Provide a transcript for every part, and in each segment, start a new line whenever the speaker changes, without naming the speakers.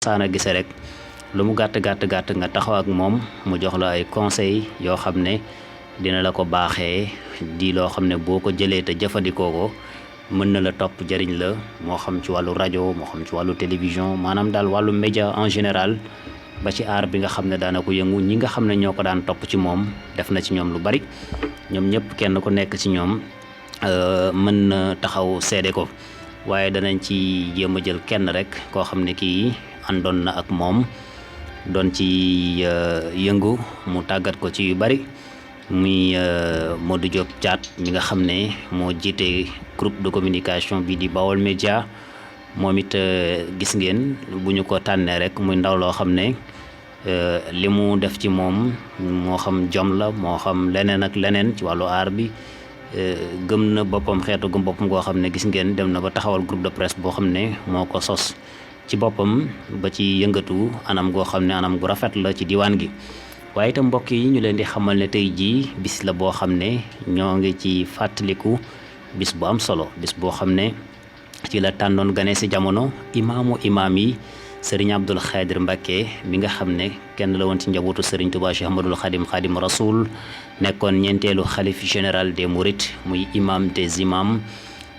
saana gise rek lu mu gàtt gàtt gàtt nga taxaw ak moom mu jox la ay conseils yoo xam ne dina la ko baaxee di loo xam ne boo ko jëlee te jëfandikoo ko mën na la topp jëriñ la moo xam ci wàllu rajo moo xam ci wàllu télévision maanaam daal wàllu média en général ba ci aar bi nga xam ne daana ko yëngu ñi nga xam ne ñoo ko daan topp ci moom def na ci ñoom lu bari ñoom ñëpp kenn ku nekk ci ñoom mën na taxaw seede ko waaye danañ ci jéem a jël kenn rek koo xam ne kii àndoon na ak moom doon ci yëngu mu tàggat ko ci yu bari muy Modou Diop Thiat mi nga xam ne moo jiite groupe de communication bi di Bawol Média moom it gis ngeen bu ñu ko tànnee rek muy ndaw loo xam ne li mu def ci moom moo xam jom la moo xam leneen ak leneen ci wàllu aar bi gëm na boppam xeetu gëm boppam goo xam ne gis ngeen dem na ba taxawal groupe de presse boo xam ne moo ko sos ci boppam ba ci yëngatu anam goo xam ne anam gu rafet la ci diwaan gi waaye itam mbokk yi ñu leen di xamal ne tey jii bis la boo xam ne ñoo ngi ci fàttaliku bis bu am solo bis boo xam ne ci la tànnoon gane si jamono imaamu imaam yi Serigne Abdoul Khadir Mbacké mi nga xam ne kenn la woon ci njabootu Serigne Touba Cheikh Ahmadoul Khadim Rasoul nekkoon ñeenteelu xalif général des Mourides muy imam des imams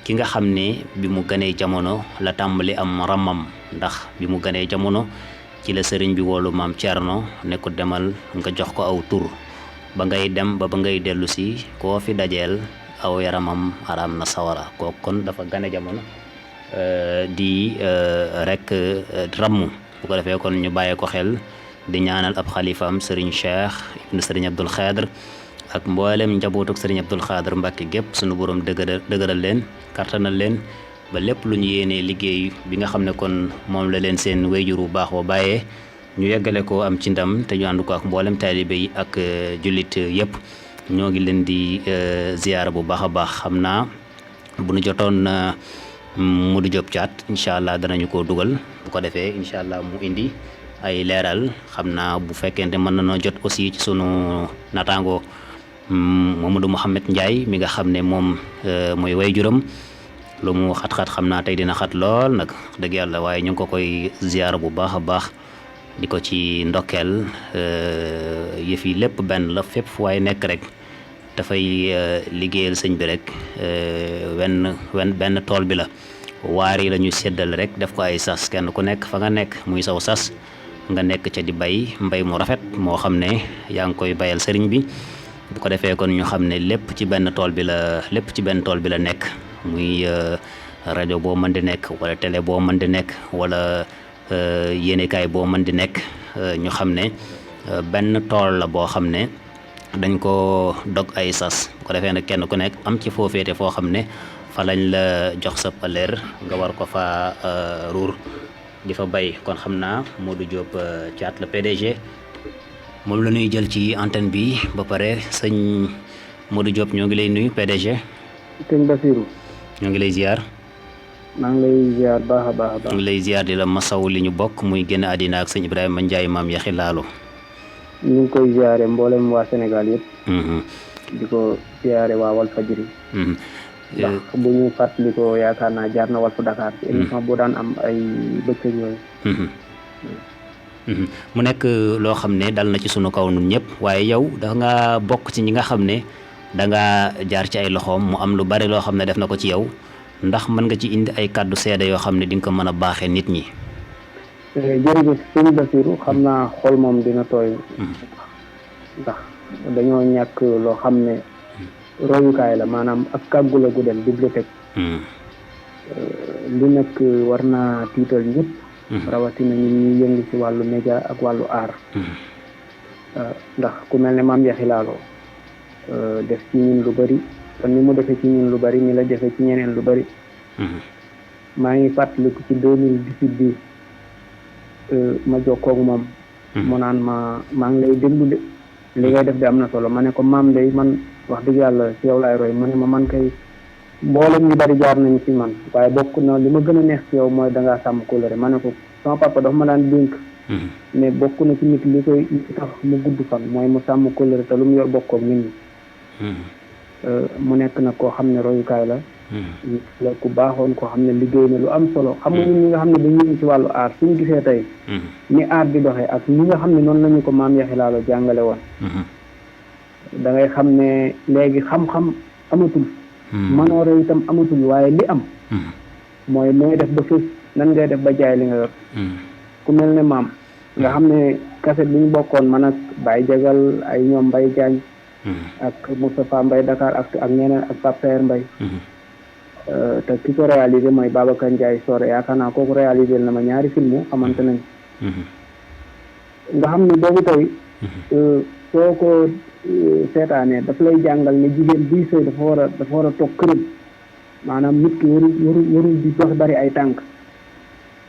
ki nga xam ne bi mu ganee jamono la tàmbali am ramam ndax bi mu ganee jamono ci la sëriñ bi woolu maam Thierno ne ko demal nga jox ko aw tur ba ngay dem ba ngay dellu si koo fi dajeel aw yaramam araam na sawara kooku kon dafa gane jamono di rek rammu bu ko defee kon ñu bàyyee ko xel di ñaanal ab xalifaam sëriñ Cheikh ibnu sëriñ Abdoul Khadir ak mboolem njabootuk sëriñ Abdoul Khadir Mbacké gépp suñu borom dëgëral leen kartanal leen ba lépp lu ñu yéenee liggéey bi nga xam ne kon moom la leen seen wéyjur bu baax ba bàyyee ñu yeggale ko am ci ndam te ñu ànd ko ak mboolem taalibe yi ak jullit yëpp ñoo ngi leen di ziyaara bu baax a baax xam naa bu nu jotoon Modou Diop Thiat incha allah danañu ko dugal bu ko defee incha allah mu indi ay leeral xam naa bu fekkente mën na noo jot aussi ci sunu naataango Mamadou Mouhamed Ndiaye mi nga xam ne moom mooy wayjuram lu mu xat-xat xam naa tey dina xat lool nag dëgg yàlla waaye ñu ngi ko koy ziyaara bu baax a baax di ko ci ndokkeel yëf yi lépp benn la fépp fu waaye nekk rek dafay liggéeyal sëñ bi rek benn tool bi la waar yi la ñuy séddal rek def ko ay sas kenn ku nekk fa nga nekk muy saw sas nga nekk ca di bay mbay mu rafet moo xam ne yaa ngi koy bayal sëriñ bi bu ko defee kon ñu xam ne lépp ci benn tool bi la nekk muy rajo boo mën di nekk wala télé boo mën di nekk wala yéenekaay boo mën di nekk ñu xam ne benn tool la boo xam ne dañ ko dog ay sas bu ko defee nag kenn ku nekk am ci foofeete foo xam ne fa lañ la jox sa paleer nga war ko fa ruur di fa bay kon xam naa Modou Diop Thiat la PDG moom la ñuy jël ci antenne bi ba pare sëñ Modou Diop ñoo ngi lay nuyu PDG.
sëñ Basirou.
ñoo ngi lay ziar.
maa ngi lay ziar baax a baax.
ñoo ngi lay ziar di la masaw li ñu bokk muy génn àddina ak sëñ Ibrahima Ndiaye maam Yaxi Laalo.
ñu ngi koy ziare mboolem waa Sénégal yëpp. di ko ziare waa Walfadjri. ndax bu ñu fàttali ko yaakaar naa jaar na Walfu Dakar. émission bu daan am ay bëccëg yooyu.
mu nekk loo xam ne dal na ci sunu kaw nun ñëpp waaye yow da nga bokk ci ñi nga xam ne da nga jaar ci ay loxoom mu am lu bari loo xam ne def na ko ci yow ndax mën nga ci indi ay kàddu seede yoo xam ne di nga ko mën a baaxee nit ñi.
jërëjëf sëñ Basirou xam naa xol moom dina tooy. ndax dañoo ñàkk loo xam ne royukaay la maanaam ak kàggu la gu dem bibliothèque. li nag war naa tiital ñëpp. rawatina ñun ñuy yëngu ci wàllu média ak wàllu aar. ndax ku mel ne maam Yaxi Laalo def ci ñun lu bari kon ni mu defee ci ñun lu bari ni la defee ci ñeneen lu bari. maa ngi fàttaliku ci 2018 bi ma jokkoo ak moom. mu naan maa ngi lay déglu de li ngay def de am na solo ma ne ko maam day man wax dëgg yàlla ci yow laay roy mu ne ma man kay mboolem ñu bari jaar nañu ci man waaye bokk na li ma gën a neex ci yow mooy dangaa sàmm kóllëre ma ne ko sama papa dafa ma daan dénk. mais bokk na ci nit li koy tax mu gudd fan mooy mu sàmm kóllëre te lu mu yor bokkoog nit ñi. mu nekk nag koo xam ne royukaay la la ku baaxoon koo xam ne liggéey na lu am solo xam nga ñun ñi nga xam ne dañu ngi ci wàllu aar suñu gisee tey ni aar di doxee ak li nga xam ne noonu lañu ko maam Yaxi Laalo jàngale woon da ngay xam ne léegi xam-xam amatul manoore itam amatul waaye li am mooy nooy def ba fës nan ngay def ba jaay li nga yor ku mel ne maam nga xam ne kaset bi ñu bokkoon man ak Baye Jagal ay ñoom Mbaye Diagne ak Moustapha Mbaye Dakar ak ñeneen ak Pape Saer Mbaye te ki ko réalisé mooy Babacar Ndiaye Sore yaakaar naa kooku réalisé na ma ñaari film xamante nañ nga xam ne boobu tey soo ko seetaanee daf lay jàngal ne jigéen buy sëy dafa war a toog këram maanaam nit ki warul di dox bari ay tànk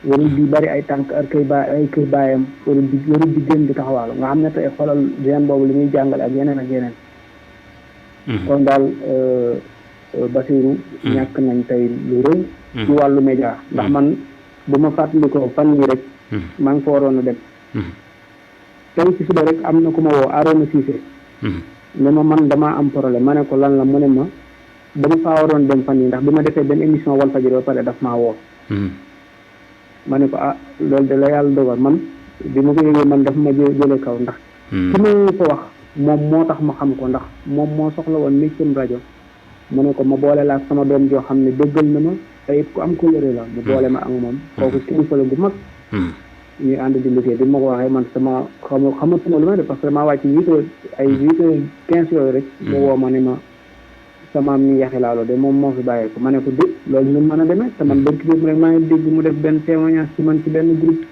warul di bari ay tànk ak kër baayam warul di gën di taxawaalu nga xam ne tey xoolal gen boobu li muy jàngale ak yeneen ak yeneen kon daal Basiru ñàkk nañ tey lu rëy ci wàllu média ndax man bu ma fàttalikoo fan yi rek maa ngi fa waroon a dem tey ci suba rek am na ku ma woo Arona Cissé ne ma man damaa am problème ma ne ko lan la mu ne ma dama faa waroon dem fan yi ndax bi ma defee benn émission Walfadjri ba pare daf maa woo ma ne ko loolu de la yàlla dogal man bi ma ko yëgee man daf ma jële kaw ndax ki ma ko wax moom moo tax ma xam ko ndax moom moo soxla woon métier rajo mu ne ko ma boole la ak sama doom joo xam ne déggal na ma te it ku am colère la mu boole ma ak moom kooku kilifa la gu mag ñuy ànd di liggéey bi ma ko waxee man sama xamatuma lu may def parce que maa wàcc 8h15 yooyu rek mu woo ma ne ma sama am ni Yaxi Laalo de moom moo fi bàyyee ko ma ne ko dé loolu ñu mën a demee te man bërki boobu rek maa ngi dégg mu def benn témoignage ci man ci benn groupe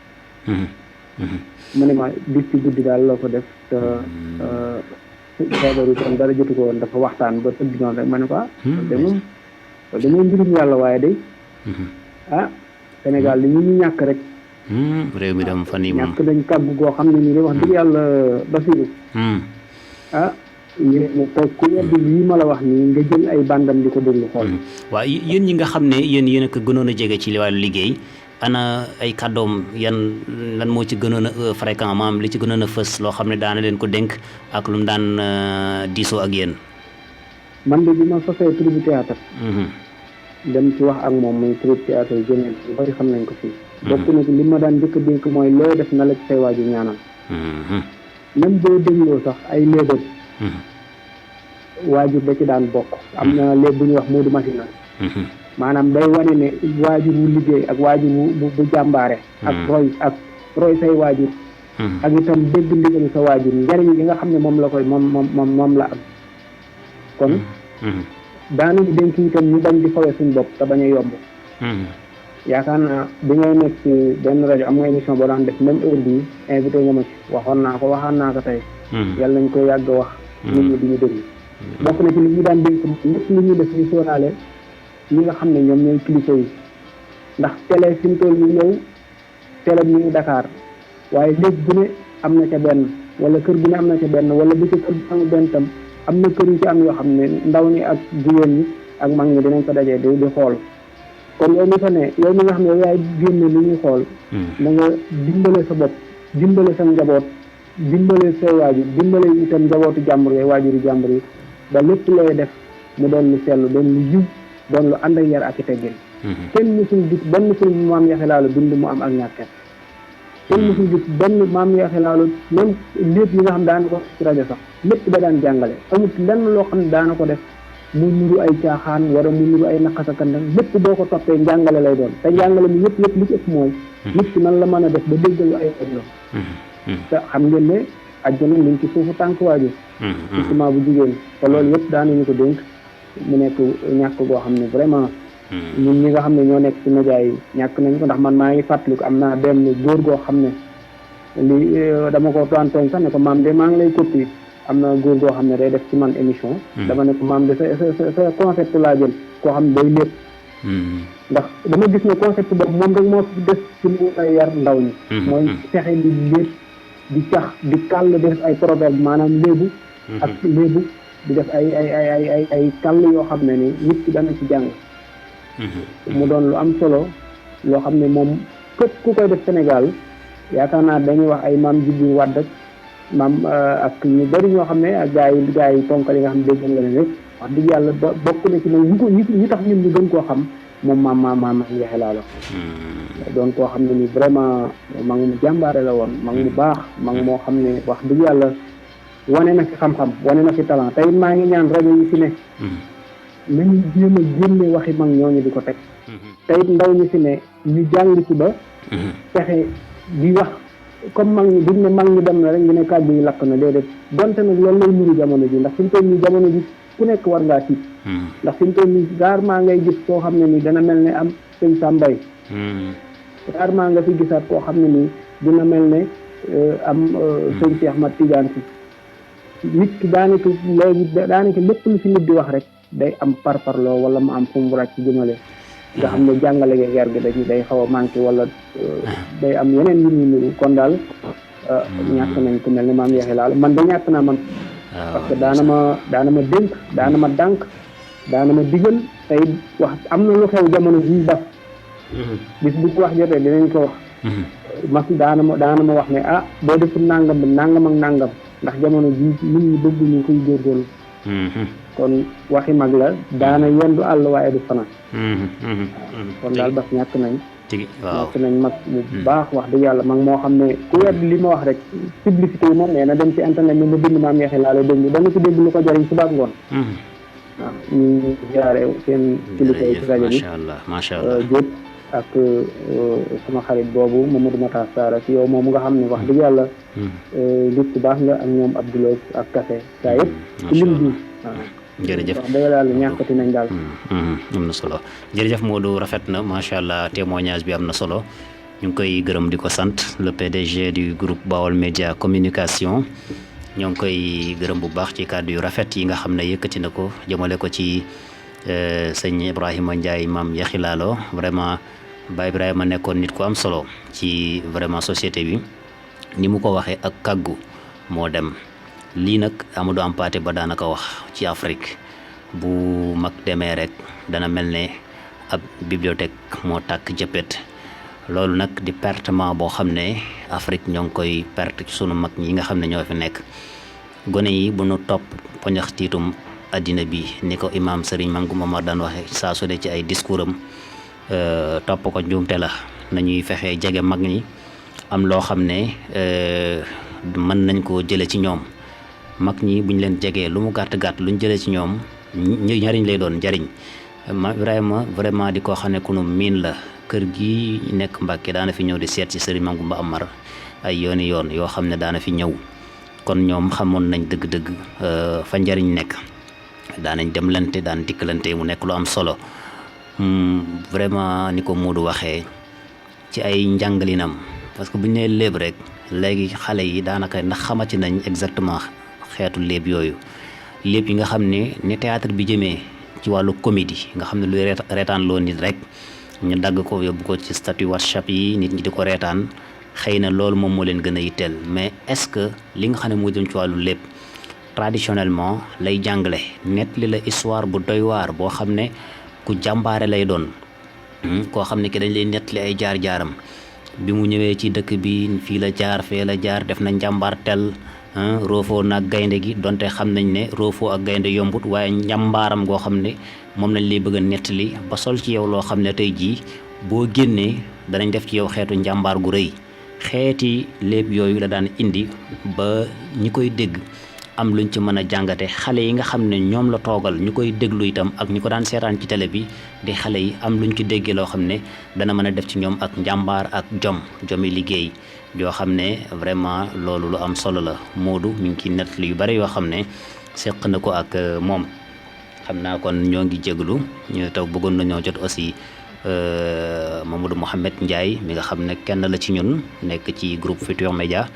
mu ne ma bis ci guddi daal loo ko def te feebaru tam dara jotu ko woon dafa waxtaan ba tëdd noonu rek ma ne ko de moom loolu de moom mbirum yàlla waaye day Sénégal li ñu ñàkk rek
réew mi dem fan yi moom
ñàkk dañ kàggu goo xam ne nii de wax dëgg yàlla Basiru yéen ku weddi lii ma la wax nii nga jël ay bandam di ko déglu xool
waaw yéen ñi nga xam ne yéen a ko gënoon a jege ci wàllu liggéey ana ay kàddoom lan moo ci gënoon a fréquent maam li ci gënoon a fës loo xam ne daana leen ko dénk ak lu mu daan diisoo ak yéen
man de bi ma sosee troupe théâtre dem ci wax ak moom muy troupe théâtre yi géneen yu bari xam nañ ko fii bokk na ci li ma daan njëkk a dénk mooy looy def na la ci say waajur ñaanal même boo dégloo sax ay léebal waajur da ci daan bokk am na léeb bu ñuy wax Moodu Masina maanaam day wane ne waajur wu liggéey ak waajur bu jàmbaare ak roy say waajur ak itam dégg ndigalu sa waajur njariñ li nga xam ne moom la koy moom la am kon daanañu dénk itam ñu bañ di fawee suñu bopp te bañ a yomb yaakaar naa bi ngay nekk ci benn rajo am nga émission boo daan def même heure bii invité nga ma ci waxoon naa ko tey yàlla nañ ko yàgg wax nit ñi di ñu déglu bokk na ci li ñu daan dénk lépp lu ñuy def ñu sóoraale ñi nga xam ne ñoom ñooy kilifa yi ndax télé fi mu toll nii yow télé bi ñu ngi Dakar waaye léegi bu ne am na ca benn wala kër bu ne am na ca benn wala bu ci kër bu am benn tam am na kër yu ci am yoo xam ne ndaw ñi ak jigéen ñi ak mag ñi dinañ ko dajee di xool kon yow mi fa ne yow mi nga xam ne yow yaay génne li ñuy xool da nga dimbale sa bopp dimbale sa njaboot dimbale say waajur dimbale itam njabootu jàmbur yi waajuri jàmbur yi ba lépp looy def mu doon lu sell doon lu jub doon lu ànd ak yar ak i teggin kenn musul gis benn film maam Yaxi Laalo bind mu am ak ñàkket kenn musul gis benn maam Yaxi Laalo même lépp yi nga xam daana ko ci rajo sax lépp da daan jàngale amut lenn loo xam ne daana ko def mu nuru ay caaxaan wala mu nuru ay naqasakandang lépp boo ko toppee njàngale lay doon te njàngale mi yëpp li ci ëpp mooy nit ki nan la mën a def ba déggalu ay ëllëg te xam ngeen ne àjjana mi ngi ci suufu tànk waajur surtout bu jigéen te loolu yëpp daanañu ko dénk mu nekk ñàkk goo xam ne vraiment ñun ñi nga xam ne ñoo nekk ci média yi ñàkk nañ ko ndax man maa ngi fàttaliku am naa benn góor goo xam ne li dama ko tooñ sax ne ko maam de maa ngi lay copie am na góor goo xam ne day def ci man émission dama ne ko maam de sa concept laa jël koo xam ne day lépp ndax dama gis ne concept boobu moom rek moo fi des ci lu ay yar ndaw ñi mooy fexe di lépp di cax di kàll di def ay proverbe maanaam léebu ak léebu di def ay kàll yoo xam ne ni nit ki dana ci jàng mu doon lu am solo loo xam ne moom képp ku koy def Sénégal yaakaar naa dañuy wax ay maam Djibril Wade ak maam ak ñu bëri ñoo xam ne ak gaa yi ponkal yi nga xam ne dégg nga leen rek wax dëgg yàlla bokk na ci nag ñi tax ñun ñu gën koo xam moom maam Yaxya Laalo doon koo xam ne ni vraiment mag mu jàmbaare la woon mag mu baax mag moo xam ne wax dëgg yàlla wane na fi xam-xam wane na fi talent tey maa ngi ñaan rajo yi fi ne nañu jéem a génne waxi mag ñooñu di ko teg tey ndaw ñi fi ne ñu jàng ci ba fexe di wax comme mag ñi duñ ne mag ñi dem na rek ñu ne kàddu yi lakk na déedéet donte nag loolu lay muri jamono ji ndax fi mu toll nii jamono ji ku nekk war ngaa tiit ndax fi mu toll nii rarement ngay gis koo xam ne ni dana mel ne am sëñ Sambay rarement nga fi gisaat koo xam ne nii dina mel ne am sëñ Cheikh Mat Tidiane si nit ki daanaka lépp lu fi nit di wax rek day am parparloo wala mu am fu mu ràcc jëmale nga xam ne jàngale ge yar gi day xaw a manqué wala day am yeneen yu ñuy niru kon daal ñàkk nañ ku mel ne maam Yaxya Laalo man da ñàkk naa man parce que daana ma dénk daana ma dànk daana ma digal tey wax am na lu xew jamono ji bas bis bu ko wax jotee dinañ ko wax mas daana ma wax ne boo deful nangam bi nangam ak nangam ndax jamono ji nit ñi bëgguñu koy góorgóorlu kon waxi mag la daana yendu àll waaye du fanaan kon daal bas ñàkk nañ mag mu baax wax dëgg yàlla mag moo xam ne ku wedd li ma wax rek publicité yi moom nee na dem ci internet bi mu bind maam Yaxya Laalo dégg danga ci dégg lu ko jariñ suba ak ngoon waaw ñu jaare seen kilifa yi ci rajo bi
macha allah
Diop ak sama xarit boobu Mamadou Matar Sarr ak yow moom nga xam ne wax dëgg yàlla nit ku baax nga ak ñoom Abdoulaye ak Kafe saa yëpp ci lim bi waaw
jërëjëf
wax dëgg yàlla ñàkkati nañ daal
am na solo jërëjëf Modou rafet na macha allah témoignage bi am na solo ñu ngi koy gërëm di ko sant le PDG du groupe Baol Média Communication ñoo ngi koy gërëm bu baax ci kàddu yu rafet yi nga xam ne yëkkati na ko jëmale ko ci sëñ Ibrahima Ndiaye maam Yaxya Laalo vraiment Baye Ibrahima nekkoon nit ku am solo ci vraiment société bi ni mu ko waxee ak kàggu moo dem lii nag Amadou Hampâté Bâ daanaka wax ci Afrique bu mag demee rek dana mel ne ab bibliothèque moo tàkk jëppét loolu nag di pertement boo xam ne Afrique ñoo ngi koy perte ci sunu mag ñi nga xam ne ñoo fi nekk gone yi bu nu topp poñax tiitum addina bi ni ko imam Serigne Mangou Momar daan waxe saa su ne ci ay discours am topp ko njuumte la nañuy fexe jege mag ñi am loo xam ne mën nañ koo jële ci ñoom mag ñi buñ leen jegee lu mu gàtt gàtt luñ jëlee ci ñoom njariñ lay doon njariñ ma Ibrahima vraiment di ko xam ne ku nu miin la kër gi nekk Mbàkke daana fi ñëw di seet ci Serigne Mangou Mba Amar ay yooni yoon yoo xam ne daana fi ñëw kon ñoom xamoon nañ dëgg-dëgg fa njariñ nekk daanañ demlante daan dikkalante mu nekk lu am solo vraiment ni ko Modou waxee ci ay njàngalinam parce que bu ñu nee léeb rek léegi xale yi daanaka ndax xamati nañ exactement xeetu léeb yooyu léeb yi nga xam ne ni théâtre bi jëmee ci wàllu comédie nga xam ne luy reetaan loo nit rek ñu dagg ko yóbbu ko ci statut WhatsApp yi nit ñi di ko reetaan xëy na loolu moom moo leen gën a yitteel mais est-ce que li nga xam ne moo jëm ci wàllu léeb traditionnellement lay jàngale net li la histoire bu doy waar boo xam ne ku jàmbaare lay doon koo xam ne ki dañ lay nettali ay jaar-jaaram bi mu ñëwee ci dëkk bi fii la jaar fee la jaar def na njàmbaar tel roofoo nag gaynde gi donte xam nañ ne roofoo ak gaynde yombut waaye njàmbaaram goo xam ne moom lañ lay bëgg a nettali ba sol ci yow loo xam ne tey jii boo génnee danañ def ci yow xeetu njàmbaar gu rëy xeeti léeb yooyu la daan indi ba ñi koy dégg am luñ ci mën a jàngate xale yi nga xam ne ñoom la toogal ñu koy déglu itam ak ñi ko daan seetaan ci télé bi di xale yi am luñ ci déggee loo xam ne dana mën a def ci ñoom ak njàmbaar ak jomi liggéey yoo xam ne vraiment loolu lu am solo la Modou mi ngi ciy nettali yu bari yoo xam ne seq na ko ak moom xam naa kon ñoo ngi jéglu ñu taw bëggoon nañoo jot aussi Mamadou Mouhamed Ndiaye mi nga xam ne kenn la ci ñun nekk ci groupe Futurs Médias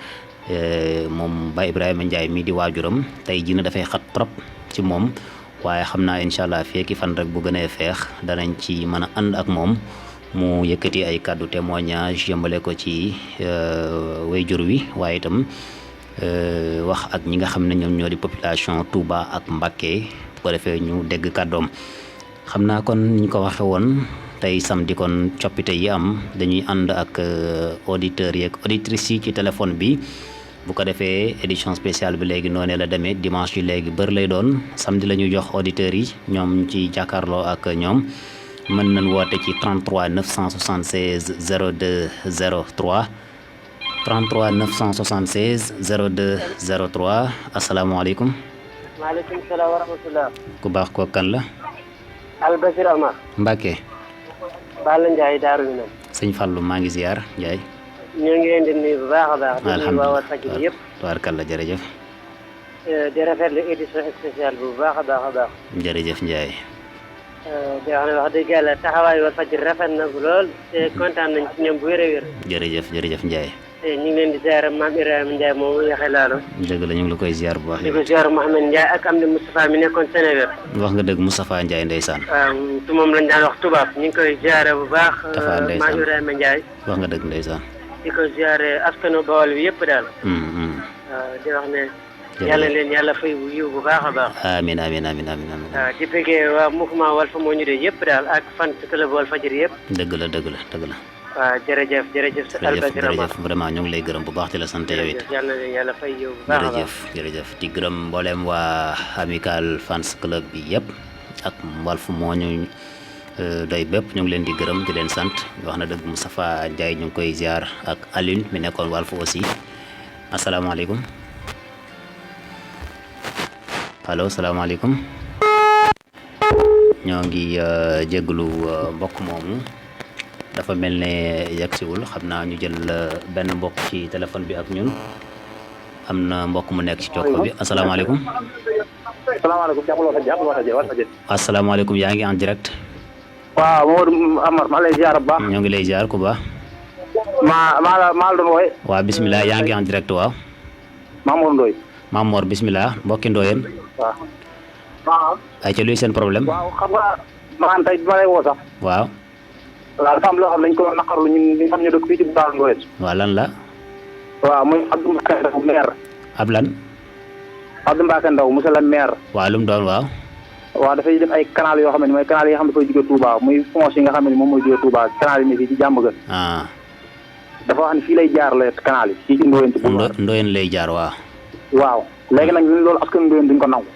moom Baye Ibrahima Ndiaye mii di waajuram tey jii na dafay xat trop ci moom waaye xam naa incha allah fekki fan rek bu gënee feex danañ ci mën a ànd ak moom mu yëkkati ay kàddu témoignage yëmbale ko ci wayjur wi waaye itam wax ak ñi nga xam ne ñoom ñoo di population Touba ak Mbacké bu ko defee ñu dégg kàddoom xam naa kon ñu ko waxe woon tey samedi kon coppite yi am dañuy ànd ak auditeurs yi ak auditrices yi ci téléphone bi bu ko defee édition spéciale bi léegi noonee la demee dimanche yi léegi bër lay doon samedi la ñu jox auditeurs yi ñoom ci jàkkaarloo ak ñoom mën nañ woote ci 33 976 02 03 33 976 02 03 asalaamaaleykum.
maaleykum salaam wa rahmatulah.
ku baax kooku kan la.
Albasir Amar.
Mbacke.
Balla Ndiaye Daaru Minam.
sëñ Fallou maa ngi ziar Ndiaye.
ñoo ngi leen di nuyu bu baax a baax.
alhamdulilah
di nuyu waa Walfadjri yëpp.
tubaarkalla jërëjëf.
di rafetlu édition spéciale bu baax a baax a baax.
jërëjëf Ndiaye.
di wax ne wax dëgg yàlla taxawaayu Walfadjri rafet na lool te kontaan nañ ci ñoom bu wér a wér.
jërëjëf Ndiaye.
te ñu ngi leen di ziar Mame Ibrahima Ndiaye moomu yaxe laalo.
dëgg la ñu ngi la koy ziar bu baax.
di ko ziar Mouhamed Ndiaye ak Amdi Moustapha mi nekkoon Sénégal.
wax nga dëgg Moustapha Ndiaye ndeysaan.
waaw tu moom lañ daan wax tubaab ñu ngi koy ziar bu baax.
Tafa ndeysaan
Mame Ibrahima Ndiaye.
wax nga dëgg ndeysaan.
di ko ziar askanu Bawol bi yëpp daal. waaw di wax ne. yàlla leen yàlla fay bu yiw bu baax a baax.
amiin.
waaw di bëggee waa mouvement Walf moo ñu de yëpp daal ak fan club Walfadjri yëpp.
dëgg la.
waaw jërëjëf Albasir Amar
vraiment ñu ngi lay gërëm bu baax di la sant yow it.
yàlla leen yàlla fay yiw bu baax a baax.
jërëjëf di gërëm mboolem waa amical fans club bi yëpp ak Walf moo ñu doy bépp ñu ngi leen di gërëm di leen sant wax na dëgg Moustapha Ndiaye ñu ngi koy ziar ak Alioune mi nekkoon Walf aussi asalaamaaleykum. allo salaamaaleykum. ñoo ngi jégalu mbokk moomu dafa mel ne yegsiwul xam naa ñu jël benn mbokk ci téléphone bi ak ñun am na mbokk mu nekk ci jokko bi asalaamaaleykum. asalaamaaleykum yaa ngi en direct.
waaw Mamadou Amar maa lay ziar bu baax.
ñoo ngi lay ziar ku baax.
maa la doon wooye.
waaw bisimilah yaa ngi en direct waaw.
Mamour Ndoye.
Mamour bisimilah mbokki Ndoyeen.
waaw.
ay ca luy seen problème.
waaw xam nga maanaam tey bi ma lay woo sax.
waaw.
waaw dafa am loo xam ne dañu ko naqarlu ñun ñi nga xam ne dëkk fii ci Daaru Ndoyeen.
waaw lan la.
waaw muy Abdou Mbacke Ndaw maire.
ab lan.
Abdou Mbacke Ndaw monsieur le maire.
waaw lu mu doon waaw.
waaw dafay def ay canal yoo xam ne mooy canal yi nga xam ne dafay jóge Touba muy fonds yi nga xam ne moom mooy jóge Touba canal yi ne fii ci Diamaguène. dafa wax ne fii lay jaar la canal yi fii ci Ndoyeen ci boulevard.
Ndoyeen lay jaar waaw.
waaw léegi nag ñun loolu askan Ndoyeen duñ ko nangu.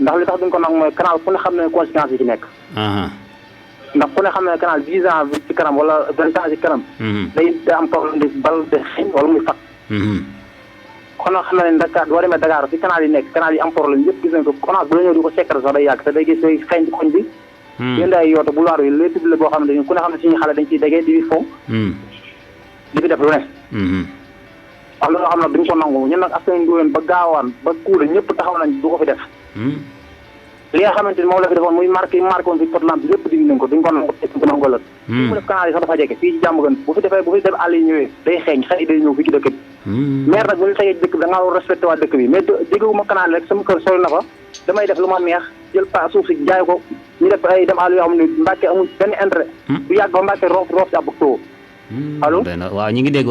ndax li tax duñ ko nangu mooy canal ku ne xam ne conséquences yi ci nekk. ndax ku ne xam ne canal 10 ans ci kanam wala 20 ans ci kanam. day am problème de bal de xeeñ wala muy fat. kon nag xam na ne Dakar boo demee Dakar fi canal yi nekk canal yi am problème yëpp gis nañ ko CONAS bu la ñëw di ko sekkar sax day yàgg te day gis day xeeñ ci koñ bi. yéen ay yoote bu loir bi lépp la boo xam ne ku ne xam ne suñu xale dañ ciy degee di fo. di fi def lu ne. wax loo xam ne duñ ko nangu ñun nag askan Ndoyeen ba gaawaan ba kuule ñëpp taxaw nañ du ko fi def. li nga xamante ni moom la fi defoon muy marqué woon fi pot lampe lépp dindi nañ ko duñ ko nangu duñ ko nangu ëllëg. mu def canal yi sax dafa jege fii ci Diamaguène bu fi def àll yi ñëwee day xeeñ xel yi day ñëw fii ci dëkk bi. maire nag bu ñu tegee dëkk bi da ngaa war a respecté waa dëkk bi mais jégewuma canal rek sama kër sori na fa damay def lu ma neex jël pa suuf si jaay ko ñu def ay dem àll yoo xam ne Mbàkke amul benn intérêt. du yàgg ba Mbàkke roof si ab too. allo
waaw ñu ngi dégg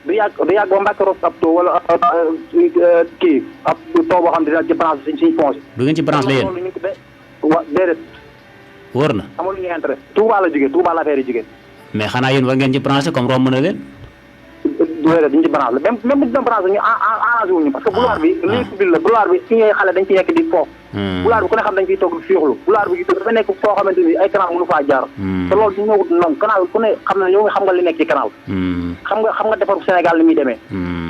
du yàgg ba Mbàkke roof si ab too wala kii ab too boo xam ne dina ci branche suñ fonds yi.
du ngeen ci branche la yéen.
waaw déedéet.
wóor na.
amul lu ñuy intérêt Touba la jógee Touba la affaire yi jógee.
mais xanaa yéen war ngeen ci branché comme romb na leen.
déedéet duñ ci branché même bu ñu doon branché ñu arrangé wuñu parce que boulevard bi lii public la boulevard bi suñuy xale dañ ci nekk di foofu. boulevard bi ku ne xam dañ ciy toog di fiixlu boulevard bi dafa nekk foo xamante ni ay canal mënu faa jaar. te loolu du ñëwut noonu canal ku ne xam na yow nga xam nga li nekk ci canal. xam nga defaru Sénégal li muy demee.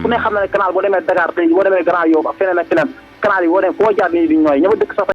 ku ne xam na ne canal boo demee Dakar tey boo demee Grand Yoff ak feneen ak feneen canal yi boo demee foo jaar dañuy di ñooy ña fa dëkk sax